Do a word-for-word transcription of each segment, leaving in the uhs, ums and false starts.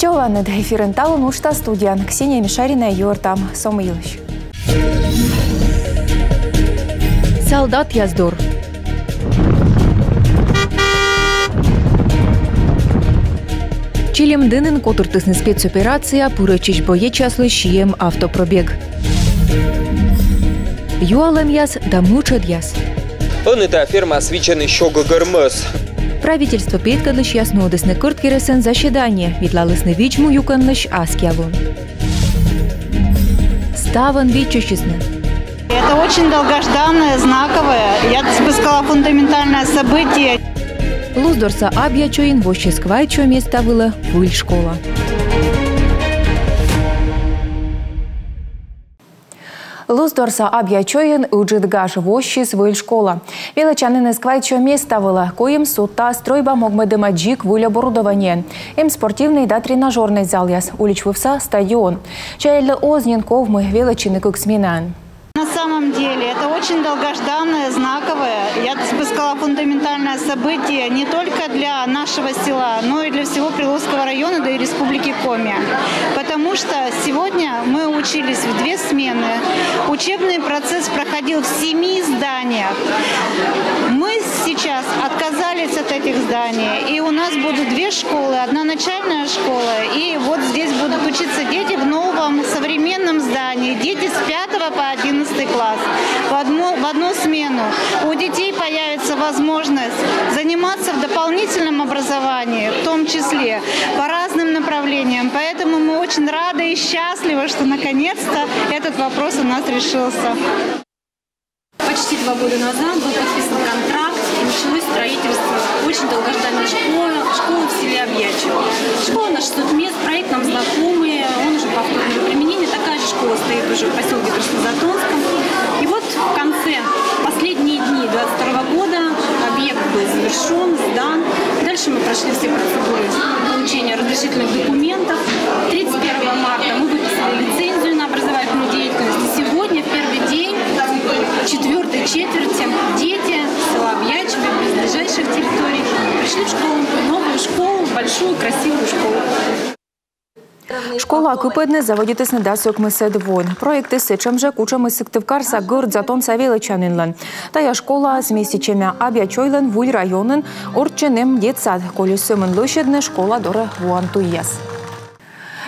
Чоланныд! Эфирын «Талун» уджтас, студияын Ксения Мишарина. Юӧртам со мый йылысь. Салдатъяс дор. Чилимдінын котыртісны спецоперация пырӧдчысь боечьяслы сиӧм автопробег. Юалӧмъяс да мытшӧдъяс. Ӧні та фермаас видзӧны сё гӧгӧр мӧс. Правительство петкӧдлысьяс нуӧдісны Кӧрткерӧсын заседание, видлалісны видз-му юкӧнлысь аскиа лун. Ставӧн виччысисны. Это очень долгожданное, знаковое, я бы сказала, фундаментальное событие. Луздорса Абъячойын воссис квайтсё места вылӧ выль школа. Луздорса Абъячойын ыджыд гаж, воссис выль школа. Велӧдчаніныс квайтсё места вылӧ, куим судта стрӧйба могмӧдӧма дзик выль оборудованиеӧн. Эм спортивнӧй да тренажёрнӧй залъяс, уличвывса стадион. Челядьлы оз нин ковмы велӧдчыны кык сменаӧн. На самом деле, это очень долгожданное, знаковое, я бы сказала, фундаментальное событие не только для нашего села, но и для всего Приволжского района, да и Республики Коми. Потому что сегодня мы учились в две смены. Учебный процесс проходил в семи зданиях. Мы сейчас отказались от этих зданий, и у нас будут две школы. Одна начальная школа, и вот здесь будут учиться дети в новом современном здании. Дети с пятого по одиннадцатый класс в одну, в одну смену. У детей появится возможность заниматься в дополнительном образовании, в том числе по разным направлениям. Поэтому мы очень рады и счастливы, что наконец-то этот вопрос у нас решился. Почти два года назад был подписан контракт, и началось строительство очень долгожданной школы, школы в селе Абъячово. Школа на шестьсот мест, проект нам знакомый, он уже повторного применения. Такая же школа стоит уже в поселке Краснозатонском. И вот в конце, последние дни двадцать второго года объект был завершен, сдан. Дальше мы прошли все процедуры получения разрешительных документов. Тридцать первого марта мы выписали лицензию на образовательную деятельность. И сегодня, в первый день четвёртой четверти, дети села Абъячово и близлежащих территорий пришли в школу, в новую школу, большую, красивую школу. Школа кыпӧдны заводитісны дас ӧкмысӧд воын. Проектыс сэтшӧм жӧ, кутшӧмыс Сыктывкарса, Гӧрд Затонса велӧдчанінлӧн. Тайӧ школаыс меститчӧма Абъячойлӧн выль районын. Орччӧн эм детсад. Коли сӧмын лӧсьӧдны школа дорӧ воан туйяс.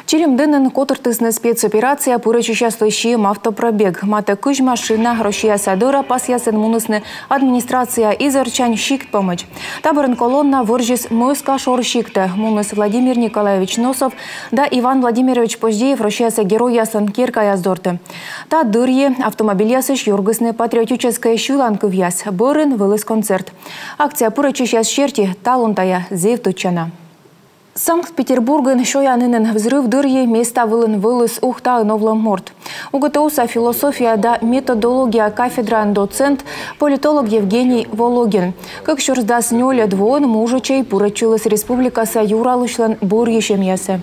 Чилимдінын котыртісны спецоперацияӧ пырӧдчысьяслы сиӧм автопробег. Матӧ кызь машина Россияса дӧра пасъясӧн мунісны администрацияӧ Изорччань сикт помӧдз. Та бӧрын колонна вӧрзис Мӧскашор сиктӧ. Муніс Владимир Николаевич Носов да Иван Владимирович Поздеев Россияса геройяслӧн керкаяс дорті. Та дырйи автомобильясысь юргисны патриотическӧй сьыланкывъяс. Бӧрын вӧліс концерт. Акцияӧ пырӧдчысьяс серти, талун тайӧ зэв тӧдчана. Санкт-Петербургын сёянінын взрыв дырйи места вылын вӧліс Ухтаын овлӧм морт. УГТУ-са философия да методология кафедраын доцент, политолог Евгений Вологин. Кык сюрс дас нёльӧд воын мужичӧй пырӧдчыліс республикаса юралысьлӧн бӧрйысьӧмъясӧ.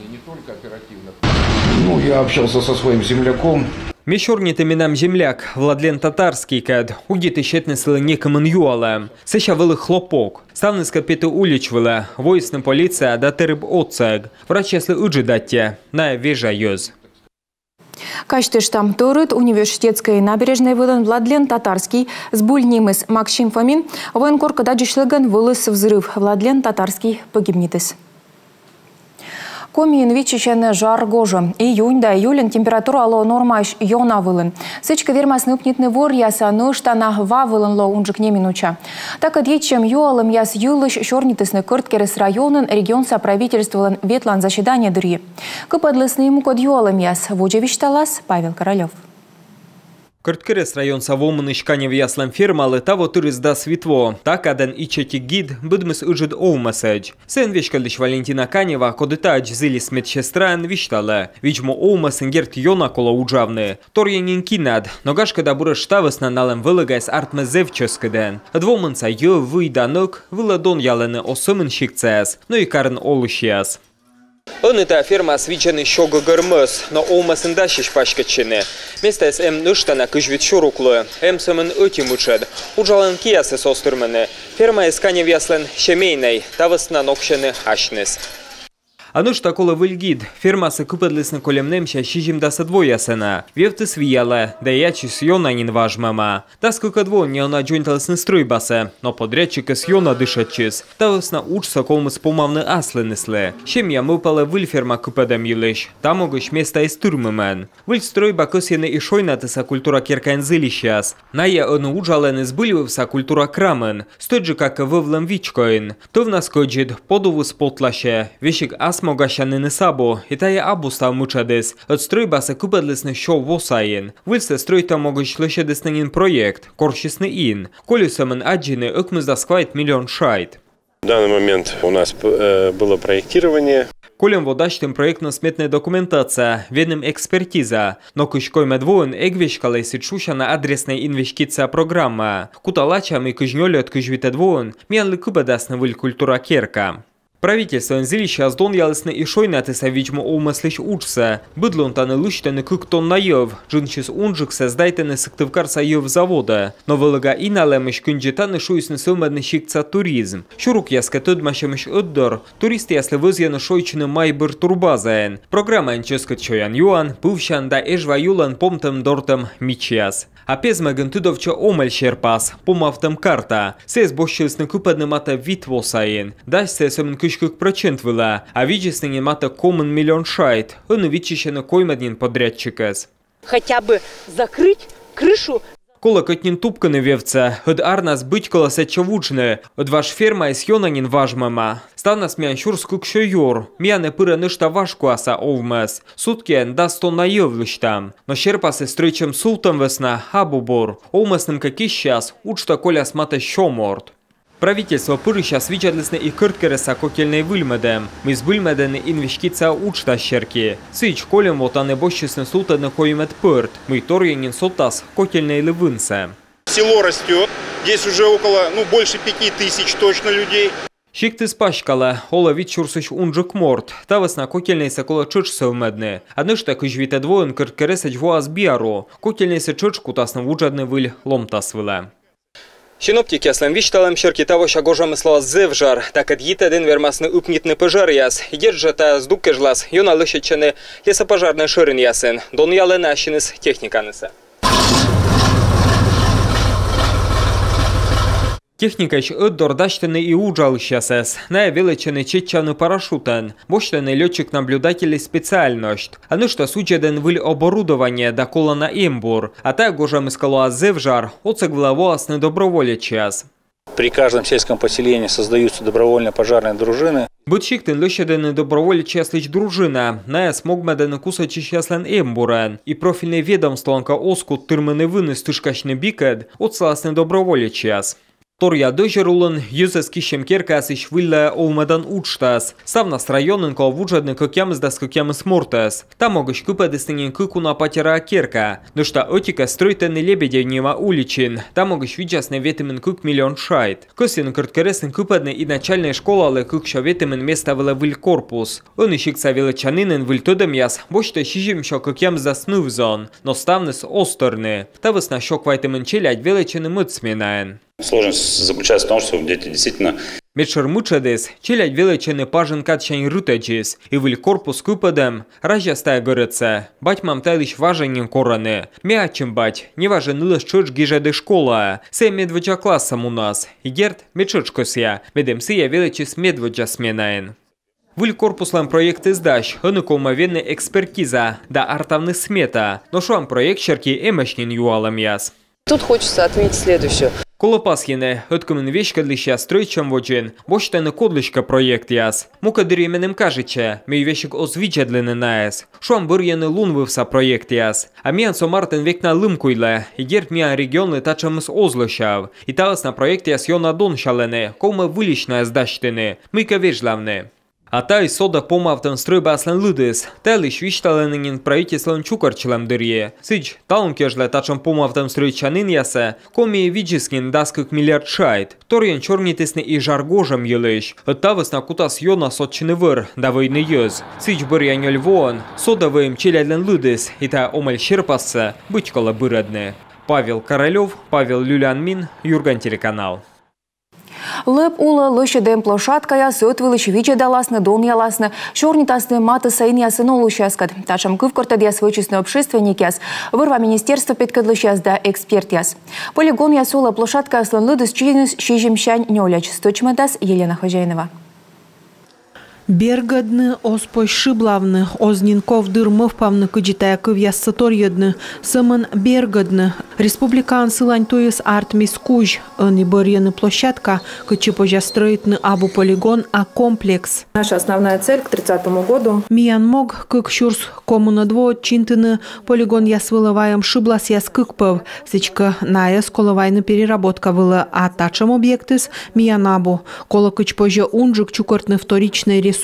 Ну, я общался со своим земляком. Ме сёрниті менам земляк Владлен Татарскийкӧд, удиті сетны сылы некымын юалӧм. Сэсся вӧлі хлопок. Ставныскӧд петі улич вылӧ, воисны полиция да тэрыб отсӧг. Врачьяслы ыджыд аттьӧ, найӧ вежа йӧз. Казьтыштам, тӧрыт Университетскӧй набережнӧй вылын Владлен Татарский, збыль нимыс Максим Фомин, военкоркӧд аддзысьлігӧн вӧліс взрыв. Владлен Татарский погибнитіс. Комиын виччысьӧны жар гожӧм. Июнь да июльын температура лоӧ нормаысь ёна вылын. Сідзкӧ, вермас ныпнитны вӧръяса, нӧшта на ва вылын лоӧ унджык неминуча. Такӧд йитчӧм юалӧмъяс йылысь сёрнитісны Кӧрткерӧс районын регионса правительстволӧн ветлан заседание дырйи. Кыпӧдлісны и мукӧд юалӧмъяс. Водзӧ висьталас Павел Королёв. Кӧрткерӧс районса вомынысь Каневъяслӧн фермалы таво тырис дас вит во. Та кадӧн ичӧтик гид быдмис ыджыд овмӧсӧдз. Сыӧн веськӧдлысь Валентина Канева, коді таӧдз зілис медсестраӧн, висьталӧ: видз-му овмӧсын, дерт, ёна колӧ уджавны. Торйӧн нин кинад, но гашкӧ да буретш та вӧсна налӧн вӧлӧгаыс артмӧ зэв чӧскыдӧн. Ӧд вомынса йӧв, вый да нӧк вылӧ донъялӧны оз сӧмын сиктсаяс, но и карын олысьяс. Ӧні та фермаас видзӧны сё гӧгӧр мӧс, но овмӧсын дасьӧсь паськӧдчыны. Местаыс эм нӧшта на кызь вит сюрук лоӧ. Эм сӧмын ӧти мытшӧд. Уджалан киясыс оз тырмыны. Фермаыс Каневъяслӧн семейнӧй, та вӧсна ноксьӧны асьныс. А нӧшта колӧ выль гид. Фермасӧ кыпӧдлісны кольӧм нэмся сизимдасӧд воясӧ на. Вевтыс виялӧ, да ачыс ёна нин важмӧма. Дас кыкӧд воын неуна дзоньталісны стрӧйбасӧ, но подрядчикыс ёна дышӧдчис. Та вӧсна уджсӧ ковмис помавны аслыныслы. Семья мӧвпалӧ выль ферма кыпӧдӧм йылысь. Та могысь местаыс тырмымӧн. Выль стрӧйба кӧсйӧны и Шойнатыса культура керкаын зільысьяс. Найӧ ӧні уджалӧны збыльвывса культура крамын, стӧчджыка кӧ вӧвлӧм вичкоын. Тӧвнас кӧдзыд, подувыс потласьӧ, весиг асмогасяніныс абу, и тайӧ абу став мытшӧдыс. Ӧд стрӧйбасӧ кыпӧдлісны сё во сайын. Выльсӧ стрӧитӧм могысь лӧсьӧдісны нин проект, корсисны ин. Колис сӧмын аддзыны ӧкмысдас квайт миллион шайт. В данный момент у нас э, было проектирование. Кольӧм во дасьтім проектно-сметная документация, венім экспертиза. Но кызь коймӧд воын эг веськалӧй сідз шусяна адреснӧй инвестиция программаӧ. Кута лача, мый кызь нёльӧд — кызь витӧд воын миянлы кыпӧдасны выль культура керка. Правительствоын зільысьяс донъялісны и Шойнатыса видз-му овмӧслысь уджсӧ. Быд лун тані лысьтӧны кык тонна йӧв. Джынсьыс унджыксӧ сдайтӧны Сыктывкарса йӧв заводӧ. Но вӧлӧга иналӧмысь кындзи тані шуисны сӧвмӧдны сиктса туризм. Сюрукъяскӧд тӧдмасьӧмысь ӧтдор туристъяслы вӧзйӧны шойччыны «Майбыр» турбазаын. Программаын чӧскыд сёян-юан, пывсян да Эжва юлӧн помтӧм-дортӧм мичьяс. А Пезмӧгын тыдовтчӧ омӧль серпас — помавтӧм карта. Сійӧс босьтчылісны кыпӧдны матӧ вит во сайын. Дась сійӧ сӧмын кызь кык прӧчент вылӧ, а видзисны нин матӧ комын миллион шайт. Ӧні виччысьӧны коймӧд нин подрядчикӧс. Хотя бы закрыть крышу. Колӧ кӧть нин тупкыны вевтсӧ, ӧд арнас быть колӧ сэтчӧ вуджны, ӧд важ фермаыс ёна нин важмӧма. Ставнас миян сюрс кыксё юр, миянӧ пырӧ нӧшта важкуаса овмӧс. Суткиӧн дас тонна йӧв лысьтам. Но серпасыс стрӧитчӧм сувтӧм вӧсна абу бур. Овмӧсным кӧ киссяс, уджтӧ коляс матӧ сё морт. Правительство пырысяс видзӧдлісны и Кӧрткерӧсса котельнӧй выльмӧдӧм, мый збыльмӧдӧны инвестиция уджтас серти. Сідз, кольӧм во тані босьтчисны сувтӧдны коймӧд пӧрт, мый торйӧн нин содтас котельнӧйлы вынсӧ. Село растёт. Здесь уже около, ну, больше пяти тысяч точно людей. Сиктыс паськалӧ, олӧ вит сюрсысь унджык морт. Та вӧсна котельнӧйсӧ колӧ тшӧтш сӧвмӧдны. А нӧшта кызь витӧд воын Кӧрткерӧсӧдз воас биару. Котельнӧйсӧ тшӧтш кутасны вуджӧдны выль ломтас вылӧ. Синоптикъяслӧн висьталӧм серти, тавося гожӧмыс лоас зэв жар. Такӧд йитӧдын вермасны ыпнитны пӧжаръяс. И дерт жӧ, тайӧ здук кежлас ёна лӧсьӧдчӧны лесопожарнӧй шӧринъясын. Донъялӧны ассьыныс техниканысӧ. Техникаысь ӧтдор дасьтӧны и уджалысьясӧс. Найӧ велӧдчӧны чеччавны парашютӧн. Босьтӧны лётчик-наблюдательлысь специальносьт. А нӧшта судзӧдӧны выль оборудование да колана эмбур. А тайӧ гожӧмыс кӧ лоас зэв жар, отсӧг вылӧ воасны доброволечьяс. При каждом сельском поселении создаются добровольно-пожарные дружины. Быд сиктын лӧсьӧдӧны доброволечьяслысь дружина. Найӧс могмӧдӧны кусӧдчысьяслӧн эмбурӧн. И профильнӧй ведомствоын кӧ оз кут тырмыны выныс тышкасьны бикӧд, отсаласны доброволечьяс. Торъя дӧзьӧр улын йӧзӧс киссьӧм керкаясысь выльлаӧ овмӧдан уджтас. Ставнас районын колӧ вуджӧдны кӧкъямысдас кӧкъямыс мортӧс. Та могысь кыпӧдісны нин кык уна патераа керка. Нӧшта ӧтикӧс стрӧитӧны Лебедев нима уличын. Та могысь видзасны ветымын кык миллион шайт. Кӧсйӧны Кӧрткерӧсын кыпӧдны и начальнӧй школалы кыксё ветымын места вылӧ выль корпус. Ӧні сиктса велӧдчанінын выль тӧдӧмъяс босьтӧ сизимсё кӧкъямысдас ныв-зон. Но ставныс оз тӧрны. Та вӧсна сё квайтымын челядь велӧдчӧны мӧд сменаӧн. Сложность заключается в том, что дети действительно... Медшӧр мытшӧдыс — челядь велӧдчӧны пажын кадсянь рытӧдзыс, и выль корпус кыпӧдӧм разяс тайӧ гӧрӧдсӧ. Бать-мам та йылысь важӧн нин корӧны. Ме ачым бать, неважӧн нылӧс тшӧтш гижӧді школаӧ, сійӧ медводдза классӧ мунас. И дерт, ме тшӧтш кӧсъя, медым сійӧ велӧдчис медводдза сменаын. Выль корпуслӧн проектыс дась, ӧні ковмӧ венны экспертиза да артавны смета. Но шуам, проект серти эмӧсь нин юалӧмъяс. Тут хочется отметить следующее. Колӧ пасйыны, ӧткымын веськӧдлысьяс стрӧитчӧм водзын босьтӧны кодлыськӧ проектъяс. Мукӧд дырйи меным кажитчӧ, мый весиг оз видзӧдлыны найӧс. Шуам, бӧрйӧны лунвывса проектъяс. А миян со мартын век на лым куйлӧ, и дерт, миян регионлы татшӧмыс оз лӧсяв. И та вӧсна проектъяс ёна донсялӧны, ковмӧ выльысь найӧс дасьтыны, мыйкӧ вежлавны. А таысь содӧ помавтӧм стрӧйбаяслӧн лыдыс. Та йылысь висьталӧны нин правительствоын чукӧртчылӧм дырйи. Сідз, талун кежлӧ татшӧм помавтӧм стрӧитчанінъясӧ Комиын видзис нин дас кык миллиард шайт. Торйӧн сёрнитісны и жар гожӧм йылысь. Ӧд та вӧсна кутас ёна сотчыны вӧр да вӧйны йӧз. Сідз, бӧръя нёль воӧн содӧ вӧйӧм челядьлӧн лыдыс, и тайӧ омӧль серпассӧ быть колӧ бырӧдны. Павел Королёв, Павел Люлянмин, «Юрган» телеканал. Лӧп улӧ лӧсьӧдӧм площадкаяс ӧтвылысь видзӧдаласны, донъяласны, сёрнитасны матысса инъясӧн олысьяскӧд. Татшӧм кывкӧртӧдъяс вӧчисны общественникъяс, вӧр-ва министерство петкӧдлысьяс да экспертъяс. Полигонъяс улӧ площадкаяслӧн лыдыс чиніс сизимсянь нёльӧдз. Стӧчмӧдас Елена Хозяинова. Бергӧдны оз позь шыблавны, оз нин ков дыр мӧвпавны, кыдзи тайӧ кывъяссӧ торйӧдны, сӧмын бергӧдны. Республикаын сылань туйыс артмис кузь, ӧні бӧрйӧны площадка, кытчӧ позяс стрӧитны абу полигон, а комплекс. Наша основная цель к тридцатому году. Миян мог — кык сюрс комынӧд воӧдз чинтыны полигонъяс вылӧ вайӧм шыбласъяс кык пӧв. Сідзкӧ, найӧс колӧ вайны переработка вылӧ, а татшӧм объектыс миян абу. Колӧ кыдз позьӧ унджык чукӧртны вторичнӧй ресурс,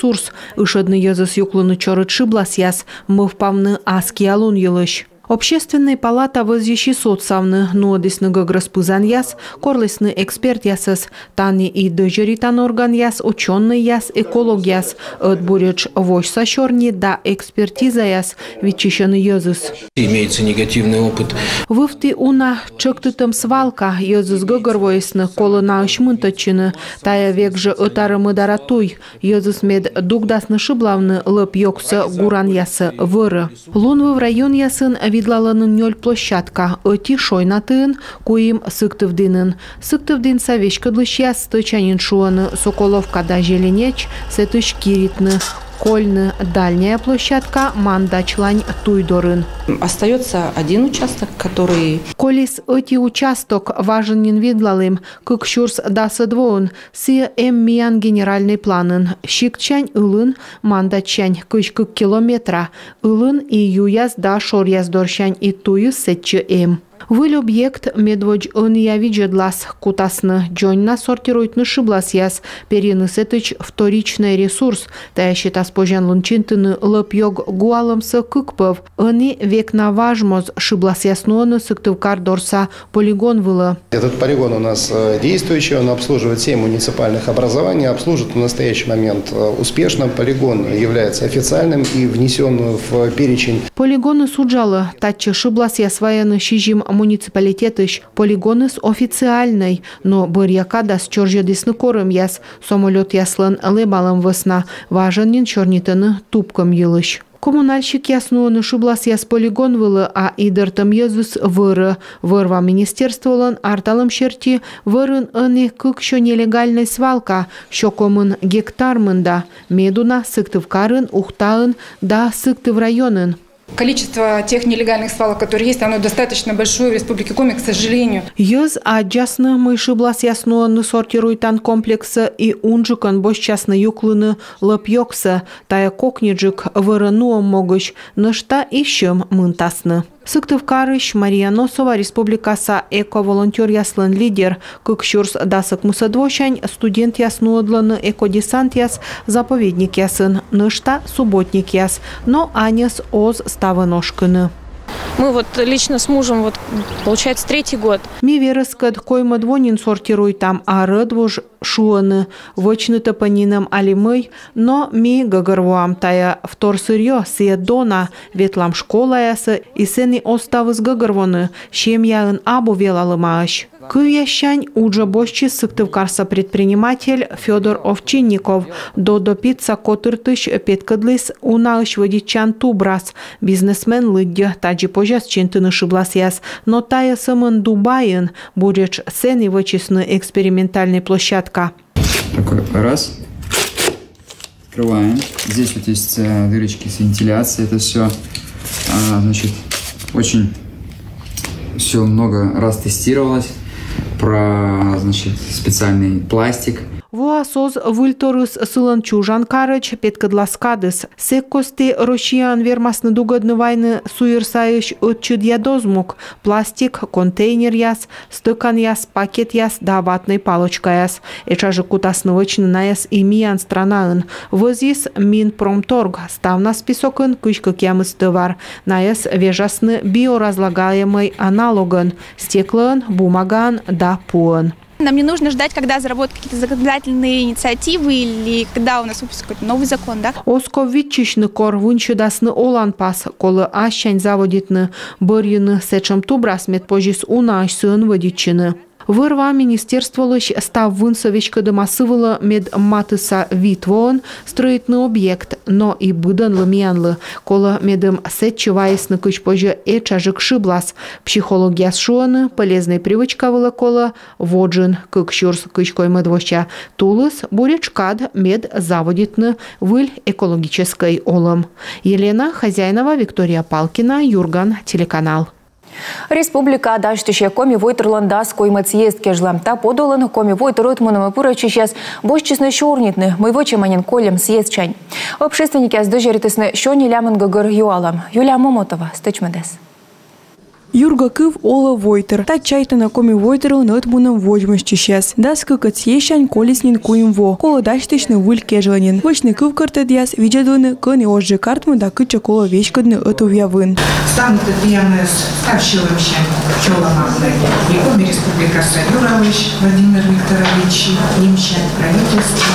ышӧдны йӧзӧс юклыны чорыд шыбласъяс, мӧвпавны аскиа лун йылысь. Общественнӧй палата вӧзйысис отсавны, нуӧдісны гӧгрӧс пызанъяс, корлісны экспертъясӧс. Тані и дӧзьӧритан органъяс, учёнӧйяс, экологъяс. Ӧд буретш восьса сёрни да экспертизаяс виччысьӧны йӧзыс. Имеется негативный опыт. Вывті уна тшӧктытӧм свалка, йӧзыс гӧгӧрвоисны, колӧ наысь мынтӧдчыны. Тайӧ век жӧ ӧтарӧ-мӧдарӧ туй. Йӧзыс мед дугдасны шыблавны лӧп-ёгсӧ гуранъясӧ вӧрӧ. Лунвыв районъясын видлалӧны нёль площадка, ӧти Шойнатыын, куим Сыктывдінын. Сыктывдінса веськӧдлысьяс стӧчаньын шуӧны: Соколовка да Зеленеч сэтысь киритны, кольны. Дальняя площадка Мандачлань туй дорын. Остаётся один участок, который... Колис ӧти участок, важӧн нин видлалім, кык сюрс дасӧд воын. Сійӧ эм миян генеральнӧй планын. Сиктсянь ылын, Мандачсянь, кызь кык километра. Ылын и юяс да шоръяс дорсянь, и туйыс сэтчӧ эм. Выль объект медводз ӧнія видзӧдлас. Кутасны дзоньнас сортируйтны шыбласъяс, перйыны сэтысь вторичнӧй ресурс. Тайӧ сетас позянлун чинтыны лӧп-ёг гуалӧмсӧ кык пӧв. Ӧні век на важ моз шыбласъяс нуӧны Сыктывкар дорса полигон вылӧ. Этот полигон у нас, э, действующий, он обслуживает семь муниципальных образований, обслуживает в настоящий момент, э, успешно. Полигон является официальным и внесён в перечень. Полигоныс уджалӧ, татчӧ шыбласъяс вайӧны сизим муниципалитетысь. Полигоныс официальнӧй, но бӧръя кадас чорзьӧдісны корӧмъяс, самолётъяслӧн лэбалӧм вӧсна, важӧн нин сёрнитӧны тупкӧм йылысь. Коммунальщикъяс нуӧны шыбласъяс полигон вылӧ, а идӧртӧм йӧзыс вӧрӧ. Вӧр-ва министерстволӧн арталӧм серти, вӧрын ӧні кыксё нелегальнӧй свалка, сё комын гектар мында, медуна Сыктывкарын, Ухтаын да Сыктыв районын. Количество тех нелегальных свалок, которые есть, оно достаточно большое в Республике Коми, к сожалению. Йӧз аддзасны, мый шыбласъяс нуӧны сортируйтан комплексӧ и унджыкӧн босьтчасны юклыны лӧп-ёгсӧ. Тайӧ кокньыджык вӧрӧ нуӧм могысь, нӧшта и сьӧм мынтасны. Сыктывкарысь Мария Носова — республикаса эко-волонтёръяслӧн лидер. Кык сюрс дас ӧкмысӧд восянь студентъяс нуӧдлӧны экодесантъяс заповедникъясын, нӧшта субботникъяс, но аньӧс оз ставӧн ошкыны. Мы вот лично с мужем, вот, получается, третий год. Ми верӧскӧд коймӧд во нин сортируйтам, а рӧдвуж шуӧны, вӧчнытӧ пӧ нинӧм али мый, но ми гӧгӧрвоам: тайӧ втор сырьё, сійӧ дона. Ветлам школаясӧ, и сэні оз ставыс гӧгӧрвоны, семьяын абу велалӧмаӧсь. Кывъяссянь уджӧ босьтчис сыктывкарса предприниматель Фёдор Овчинников. «Додо Пицца» котыртысь петкӧдліс унаысь вӧдитчан тубрас. Бизнесмен лыддьӧ, тадзи позяс чинтыны шыбласъяс. Но тайӧ сӧмын Дубайын, буретш сэні вӧчисны экспериментальнӧй площадка. Такой раз. Открываем. Здесь вот есть, э, дырочки с вентиляцией. Это всё, а, значит, очень всё много раз тестировалось. Про, значит, специальный пластик. Воас оз выльторйыс сылӧн чужан карӧдз петкӧдлас кадыс. Сэк кості Россияын вермасны дугӧдны вайны суйӧр сайысь ӧтчыдъя дозмук: пластик контейнеръяс, стӧканъяс, пакетъяс да ватнӧй палочкаяс. Этша жӧ кутасны вӧчны найӧс и миян странаын. Вӧзйис Минпромторг, ставнас списокын кызь кӧкъямыс тӧвар. Найӧс вежасны биоразлагаемӧй аналогӧн: стеклоӧн, бумагаӧн да пуӧн. Нам не нужно ждать, когда заработают какие-то законодательные инициативы или когда у нас выпустят какой-то новый закон, да? Оз ков виччысьны, кор вынсьӧдасны оланпас, колӧ ассянь заводитны, бӧрйыны сэтшӧм тубрас, мед позис унаысь сыӧн вӧдитчыны. Вӧр-ва министерстволысь став вынсӧ веськӧдӧма сы вылӧ, мед матысса вит воӧн стрӧитны объект, но и быдӧнлы миянлы колӧ, медым сэтчӧ вайисны кыдз позьӧ этшаджык шыблас. Психологъяс шуӧны, полезный привычка вылӧ колӧ во джын. Кык сюрс кызь коймӧд вося тулыс буретш кад, мед заводитны выль экологическӧй олӧм. Елена Хозяинова, Виктория Палкина, «Юрган» телеканал. Республика дасьтысьӧ Коми войтырлӧн дас коймӧд съезд кежлӧ. Та подулын Коми войтыр ӧтмунӧмӧ пырӧдчысьяс босьтчисны сёрнитны, мый вӧчӧма нин кольӧм съездсянь. Общественникъяс дӧзьӧритісны сё нелямын гӧгӧр юалӧм. Юлия Момотова стӧчмӧдас. Юргӧ кыв олӧ войтыр. Тадз чайтӧны Коми войтырлӧн ӧтмунӧм водзмӧстчысьяс. Дас кыкӧд съездсянь колис нин куим во. Колӧ дасьтысьны выль кежлӧ нин. Вӧчны кывкӧртӧдъяс, видзӧдлыны, кӧні озджык артмӧ да кытчӧ колӧ веськӧдны ӧтувъя вын. Ставнытӧд миянӧс став сьӧлӧмсянь чолӧмавны и Коми Республикаса юралысь Владимир Викторович нимсянь, правительство,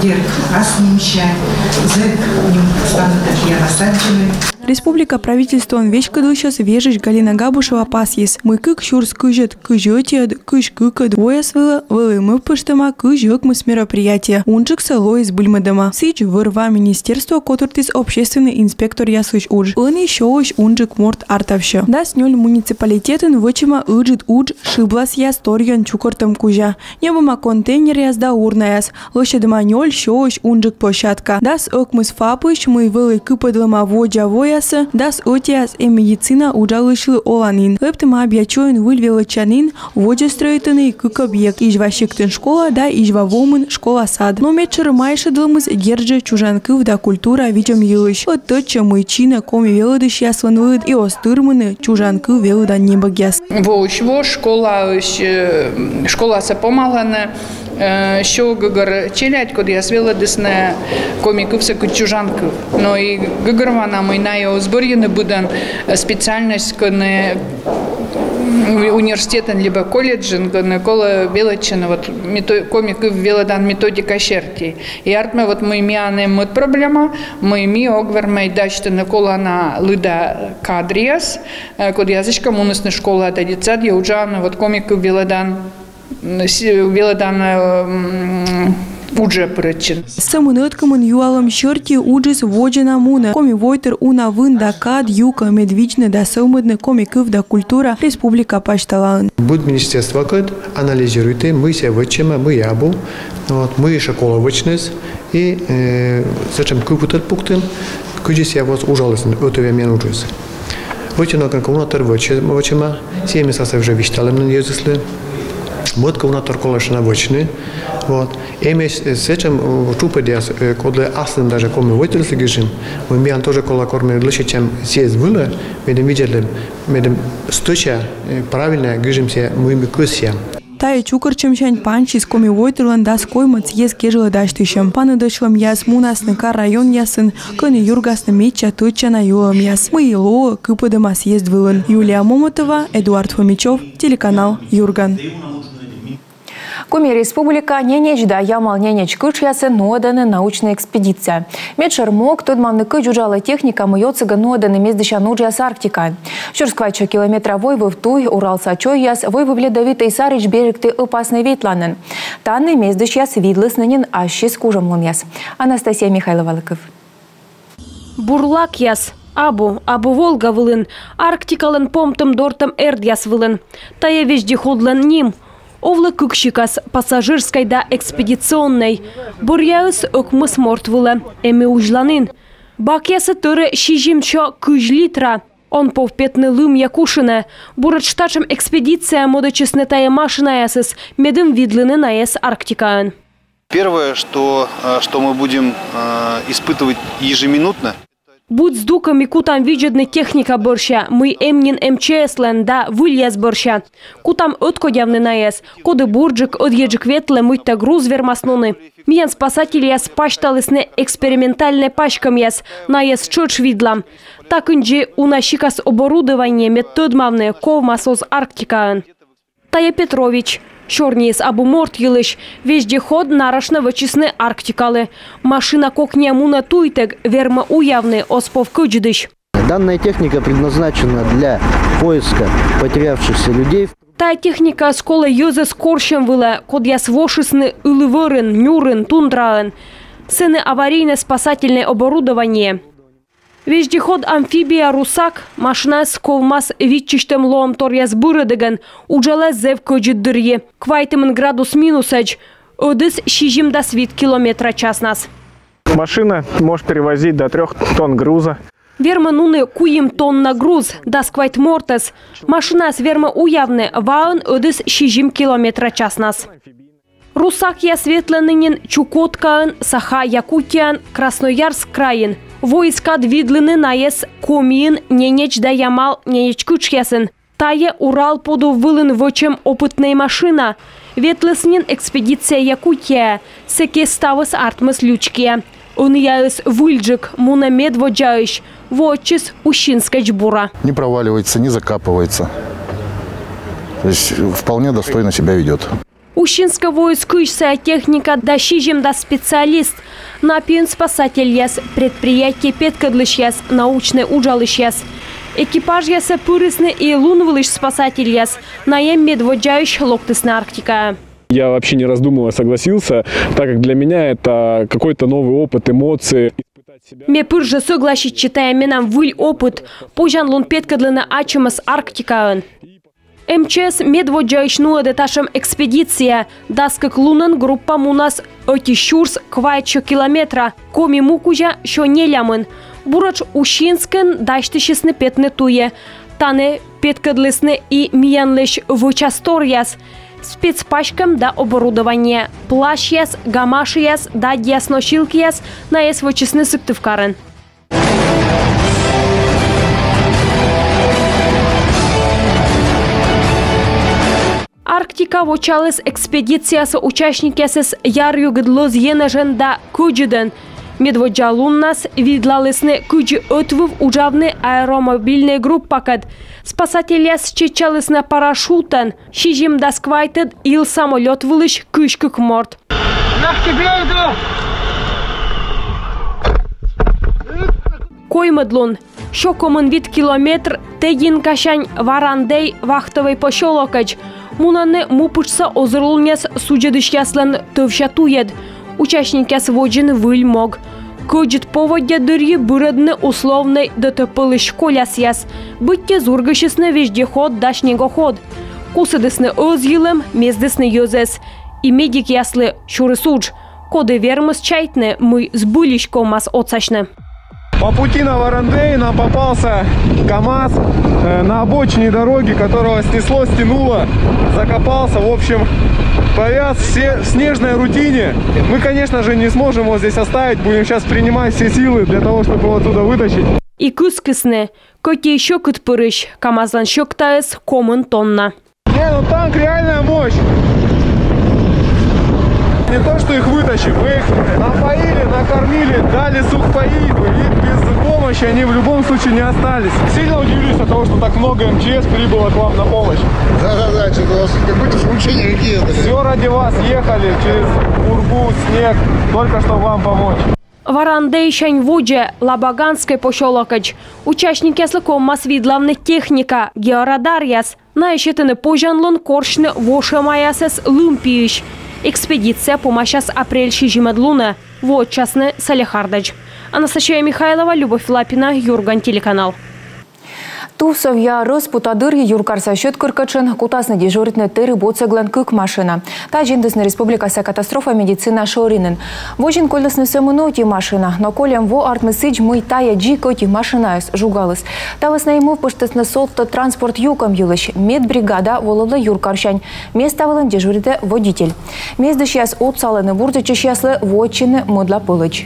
дерт, ас нимсянь, зэк ним ставнытӧ миянӧс аддзыны. Республика правительствоӧн веськӧдлысьӧс вежысь Галина Габушева пасйис, мый кык сюрс кызьӧд, кызь ӧтиӧд, кызь кыкӧд вояс вылӧ вӧлі мӧвпыштӧма кызь ӧкмыс мероприятие. Унджыксӧ лои збыльмӧдӧма. Сідз, вӧр-ва министерство котыртіс общественнӧй инспекторъяслысь удж. Ӧні сёысь унджык морт артавсьӧ. Дас нёль муниципалитетын вӧчӧма ыджыд удж шыбласъяс торйӧн чукӧртӧм кузя. Ньӧбӧма контейнеръяс да урнаяс. Лӧсьӧдӧма нёль сёысь унджык площадка. Дас ӧкмыс ФАП-ысь, мый вӧлі кыпӧдлӧма водзӧ воясӧ, дас ӧтиас эм медицина уджалысьлы оланін. Лэптӧма Абъячойын выль велӧдчанін, водзӧ стрӧитӧны кык объект: Изьва сиктын школа да Изьва вомын школа-сад. Но медшӧр майшӧдлӧмыс, дерт жӧ, чужан кыв да культура видзӧм йылысь. Ӧд тӧдчӧ, мый чинӧ коми велӧдысьяслӧн лыд и оз тырмыны чужан кыв велӧдан небӧгъяс. Воысь во школаысь, э, школасӧ помалӧны, э, сё гӧгӧр челядь, кодъяс велӧдісны коми кывсӧ кыдз чужан кыв. Но и гӧгӧрвоана, мый найӧ оз бӧрйыны быдӧн, э, специальность, кӧні, м, университетын либӧ колледжын, кӧні колӧ велӧдчыны вот мето-, коми кыв велӧдан методика серти. И артмӧ, вот мый миян эм мӧд проблема, мый ми ог вермӧй дасьтыны колана лыда кадръяс, э, кодъяс эськӧ мунісны школаӧ да детсадйӧ уджавны вот коми кыв велӧдан, м, с-, велӧдан, э, м, уджӧ пырӧдчыны. Сӧмын ӧткымын юалӧм серти уджыс водзӧ на мунӧ. Коми войтыр уна вын да кад юкӧ, мед видзны да сӧвмӧдны коми кыв да культура республика пасьталаын. Быд министерствокӧд анализируйтӧ, мый сійӧ вӧчӧма, мый абу, вот, мый ещӧ колӧ вӧчныс. И, э, сэтшӧм кыпыд пуктӧм, кыдзи сійӧ воӧ уджалісны ӧтувъя миян уджыс. Вӧчӧма кӧ, уна тор вӧчӧ-, вӧчӧма, сійӧ местасӧ уже висьталӧма нин йӧзыслы. Мӧд кӧ, уна тор колӧ ещӧ на вӧчны. Вот. Эмӧсь, э, сэтшӧм, э, тшупӧдъяс, э, кодлы аслым даже коми войтырыслы гижим. Мый миян тоже колӧ кор ми лӧсьӧдчам съезд вылӧ, медым видзӧдлім, медым стӧча, э, правильнӧ гижим сійӧ, мый ми кӧсъям. Тайӧ чукӧртчӧмсянь пансис Коми войтырлӧн дас коймӧд съезд кежлӧ дасьтысьӧм. Паныдасьлӧмъяс мунасны кар-районъясын, кӧні юргасны медся тӧдчана юалӧмъяс, мый и лоӧ кыпӧдӧма съезд вылын. Юлия Момотова, Эдуард Фомичев, телеканал «Юрган». Коми Республика ненеч да Ямал-Ненеч кытшъясын нуӧдӧны научнӧй экспедиция. Медшӧр мог — тӧдмавны, кыдз уджалӧ техника, мый отсӧгӧн нуӧдӧны мездысян уджъяс Арктикаын. Сюрс квайтсё километра войвыв туй, Уралса чойяс, войвыв ледовитӧй саридз берегті ӧпаснӧй ветланын. Тані мездысьяс видлісны нин ассьыс кужӧмлунъяс. Анастасия Михайловалы кыв. Бурлакъяс. Абу, абу Волга вылын, Арктикалӧн помтӧм-дортӧм эрдъяс вылын. Тайӧ вездеходлӧн ним. Овлӧ кык сикас: пассажирскӧй да экспедиционнӧй. Бӧръяыс ӧкмыс морт вылӧ. Эм и узьланін. Бакъясыс тӧрӧ сизимсё кызь литра. Он пов петны лымйӧ кушинӧ. Буретш татшӧм экспедицияӧ мӧдӧдчисны тайӧ машинаясыс, медым видлыны найӧс Арктикаын. Первое, что, э, что мы будем, э, испытывать ежеминутно. Быд здукӧ ми кутам видзӧдны техника бӧрся, мый эм нин эм че эслӧн да выльяс бӧрся. Кутам ӧткодявны найӧс, коді бурджык, ӧдйӧджык ветлӧ, мыйта груз вермас нуны. Миян спасательяс пасьталісны экспериментальнӧй паськӧмъяс, найӧс тшӧтш видлам. Та кындзи уна сикас оборудование, мед тӧдмавны, ковмас оз Арктикаын. Тайӧ Петрович. Сёрниыс абу морт йылысь. Вездеход нарошнӧ вӧчисны Арктикалы. Машина кокниа мунӧ туйтӧг, вермӧ уявны, оз пов кӧдзыдысь. Данная техника предназначена для поиска потерявшихся людей. Тайӧ техникаыс колӧ йӧзӧс корсьӧм вылӧ, кодъяс вошисны ылі вӧрын, нюрын, тундраын. Сэні аварийнӧй спасательнӧй оборудование. Вездеход-амфибия «Русак» машинаыс ковмас виччысьтӧм лоӧмторъяс бырӧдігӧн, уджалӧ зэв кӧдзыд дырйи, квайтымын градус минусӧдз, ӧдыс сизимдас вит километра часнас. Машина может перевозить до трёх тонн груза. Вермӧ нуны куим тонна груз, дас квайт мортӧс. Машинаыс вермӧ уявны ваӧн ӧдыс сизим километра часнас. «Русакъяс» ветлӧны нин Чукоткаын, Саха-Якутияын, Красноярск крайын. Воис кад видлыны найӧс Комиын Ненеч да Ямал-Ненеч кытшъясын. Тайӧ Урал подув вылын вӧчӧм опытнӧй машина. Ветліс нин экспедиция Якутияӧ. Сэки ставыс артмис лючкиа. Ӧнія выльджык, мунӧ медводдзаысь, воӧдчис Усинскӧдз бура. Не проваливается, не закапывается. То есть вполне достойно себя ведёт. Усинскӧ воис кызь сайӧ техника да сизимдас специалист. На пиын спасательяс, предприятие петкӧдлысьяс, научнӧй уджалысьяс. Экипажъясӧ пырисны и лунвылысь спасательяс. Найӧ медводдзаысь локтісны Арктикаӧ. Я вообще не раздумывая согласился, так как для меня это какой-то новый опыт, эмоции. Ме пыр жӧ сӧгласитчи, тайӧ менам выль опыт. Позянлун петкӧдлыны ачымӧс Арктикаын. МЧС медводдзаысь нуӧдӧ татшӧм экспедиция. Дас кык лунӧн группа мунас ӧти сюрс квайтсё километра, Коми му кузя сё нелямын. Буретш Усинскын дасьтысисны петны туйӧ. Тані петкӧдлісны и миянлысь вӧчасторъяс. Спецпаськӧм да оборудование. Плащъяс, гамашияс, даддьяс, носилкияс — найӧс вӧчисны Сыктывкарын. Арктика вочаліс экспедицияса участникъясӧс яръюгыд лӧз енэжӧн да кӧдзыдӧн. Медводдза луннас видлалісны, кыдзи ӧтвыв уджавны аэромобильнӧй группакӧд. Спасательяс чеччалісны парашютӧн. Сизимдас квайтӧд ил самолёт вылысь кызь кык морт. Коймӧд лун. Сё комын вит километр Тединкасянь Варандей вахтовӧй посёлокӧдз. Мунӧны му пытшса озырлунъяс судзӧдысьяслӧн тӧвся туйӧд. Участникъяс водзын выль мог. Кӧдзыд поводдя дырйи бырӧдны условнӧй ДТП-лысь колясъяс. Быттьӧ зургысисны вездеход да снегоход. Кусӧдісны ӧзйылӧм, мездісны йӧзӧс. И медикъяслы сюрис удж, коді вермис чайтны, мый збыльысь ковмас отсасьны. По пути на Варандей нам попался КамАЗ, э, на обочине дороги, которого снесло, стянуло, закопался. В общем, повяз все в снежной рутине. Мы, конечно же, не сможем его здесь оставить. Будем сейчас принимать все силы для того, чтобы его оттуда вытащить. И кыскисны. Кӧть и сьӧкыд пырысь, КамАЗ-лӧн сьӧктаыс комын тонна. Не, ну танк реальная мощь. Не то, что их вытащим, мы их напоили, накормили, дали сухпаи, и без помощи они в любом случае не остались. Сильно удивились от того, что так много МЧС прибыло к вам на помощь. Да-да-да, что-то у вас какие-то приключения какие-то. Все ради вас ехали через пургу, снег, только чтобы вам помочь. Варандейсянь водзӧ Лабаганскӧй посёлокӧдз. Участникъяслы ковмас видлавны техника, георадаръяс. Найӧ сетӧны позянлун корсьны вошӧмаясӧс лым пиысь. Экспедиция помасяс апрель сизимӧд лунӧ. Воӧдчасны Салехардӧдз. Анастасия Михайлова, Любовь Лапина, «Юрган» телеканал. Тувсовъя рӧспута дырйи юркарса сьӧд кыркӧтшын кутасны дежуритны тэрыб отсӧглӧн кык машина. Тадз индісны республикаса катастрофа медицина шӧринын. Водзын кольлісны сӧмын ӧти машина, но кольӧм во артмис сідз, мый тайӧ дзик ӧти машинаыс жугаліс. Та вӧсна и мӧвпыштісны содтӧд транспорт юкӧм йылысь. Медбригада волывлӧ юркарсянь. Места вылын дежуритӧ водитель. Мездысьяс отсалӧны бурдӧдчысьяслы воӧдчыны мӧдлапӧлӧдз.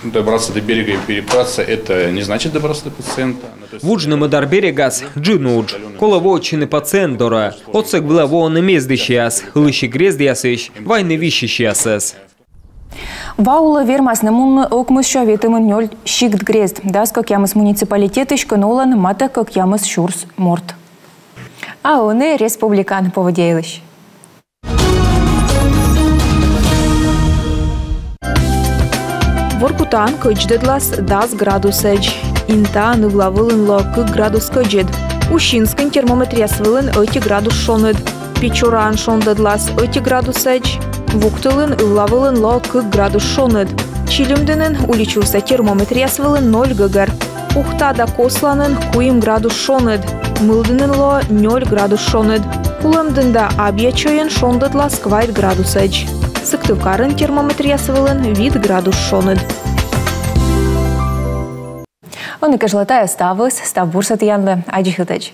Добраться до берега и перебраться — это не значит добраться до пациента. Ну, то есть... Вуджны мӧдар берегас — джын удж. Колӧ воӧдчыны пациент дорӧ. Отсӧг вылӧ воӧны мездысьяс, ылысигрездъясысь вайны висьысьясӧс. Ва улӧ вермасны мунны ӧкмыссё ветымын нёль сикт-грезд. Дас кӧкъямыс муниципалитетысь кӧнуӧн матӧ кӧкъямыс сюрс морт. А ӧні республикаын поводдя йылысь. Воркутаын кӧдздӧдлас дас градусӧдз. Интаын ывла вылын лоӧ кык градус кӧдзыд. Усинскын термометръяс вылын ӧти градус шоныд. Печораын шондӧдлас ӧти градусӧдз. Вуктылын, ывла вылын лоӧ кык градус шоныд. Чилимдінын улич вывса термометръяс вылын ноль гӧгӧр. Ухта да Косланын куим градус шоныд. Мылдінын лоӧ нёль градус шоныд. Кулӧмдін да Абъячойын шондӧдлас квайт градусӧдз. Сыктывкарын термометръяс вылын вит градус шоныд. Ӧні кежлӧ тайӧ ставыс, став бурсӧ тіянлы, аддзысьлытӧдз.